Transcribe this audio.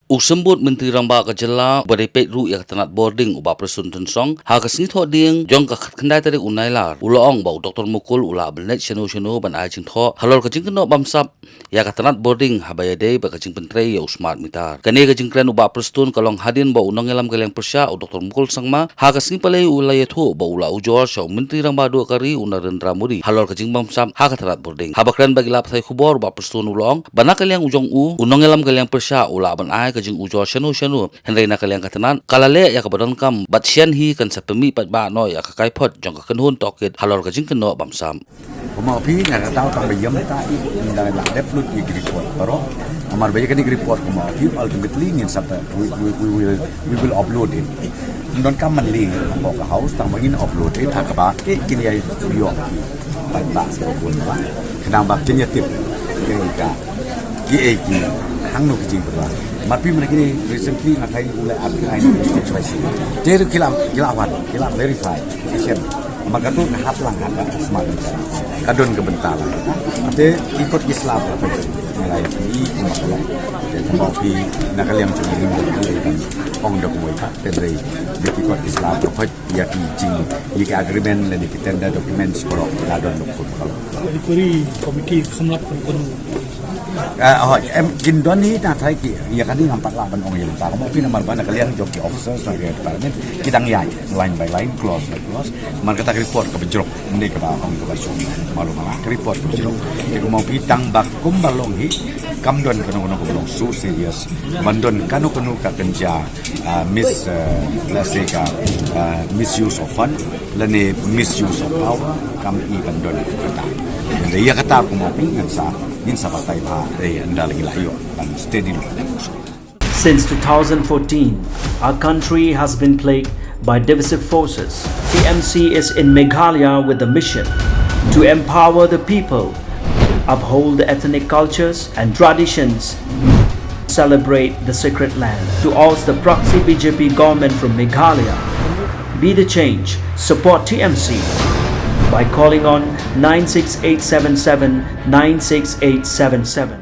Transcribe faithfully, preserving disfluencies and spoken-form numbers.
U Symbud Myntri Rangbah ka jylla uba dei peit ruh ïa ka tnat bording u Bah Prestone Tynsong, ha ka sngi Thohdieng jong ka khatkhyndai tarik u Nailar, u la ong ba u Doktor Mukul u lah ban leit shano shano ban ai jingthoh halor ka jingkynnoh bamsap ïa ka tnat bording haba ïadei bad ka jingpyntrei ïa u smart meter. Kane ka jingkren u Bah Prestone ka long hadien ba u nongïalam ka liang pyrshah u Doktor Mukul Sangma ha ka sngi Palei u la ïathuh ba u la ujor sha u Myntri Rangbah Duh ka ri u Narendra Modi halor ka jingbamsap ha ka tnat bording. Haba kren bad ki lad pathai khubor u Bah Prestone u la ong ba na ka liang u jong u, u nongïalam ka liang pyrshah u lah ban ai ka jingujor shano shano, hynrei na ka liang ka tnat ka la leh ïa kaba donkam bad shen hi kan sa pynmih paidbah noh ïa ka kaiphod jong ka kynhun tohkit halor ka jingkynnoh bamsap. Kumno phi, nga kata tang ba ïam ta i, nda la dep lut i report baroh. Namar ba ïa kane report kumno phi, ultimately ngin sa, we, we, we will, we will upload it. Don kam man li, tang ba ka house, tang ba ngin upload it, ha kaba ki, kin ïa ïoh. Ba ba sa bun ba. Khnang ba kin ïa tip. Kin ka. Ki ei ki. Hangno ki jingkaba. Namar phi mynta kine recently nga tharai u la apply H Y C. Te ruh ki la, ki la wan, ki la verify. Ki shem. Namar kato ka hap lang hap ka smart meter. Ka don ka bynta lang. Te ki kot ki sla ba ka jong. Ngi la ïa phi, kumba ka long. Te kumba phi na ka liang jong ngi, ong da kumwei pat. Te dei, dei ki kot ki sla ba ka jong. Ïa ki jing, ïa ki agreement lane ki tender documents baroh la don lok kun baroh. Inquiry committee samlak kun kun. Ah, oh, em, kin don hi, tang tharai ki, ïa kane ngam pat lah ban ong ïa mynta. Kumno phi, namar ba na ka liang jong ki officers na ka department ki dang ïaid line by line, clause by clause. Namar kata ka report kaba jrong, ne kaba ong kaba shong. Malu mala ka report kaba jrong. Te kumno phi, tang ba kumba long hi, kam don kano kano kaba long so serious ban don kano kano ka kynja, ah, mis, eh, let's say ka, ah, misuse of fund lane misuse of power, kam i ban don kata. Ynda ïa kata kumno phi, ngin sa, ngin sa batai ba, eh, ynda la ngi la ïoh ban steady. Since two thousand fourteen, our country has been plagued by divisive forces. T M C is in Meghalaya with the mission to empower the people, uphold the ethnic cultures and traditions, celebrate the sacred land. To oust the proxy B J P government from Meghalaya, be the change, support T M C by calling on nine six eight seven seven nine six eight seven seven.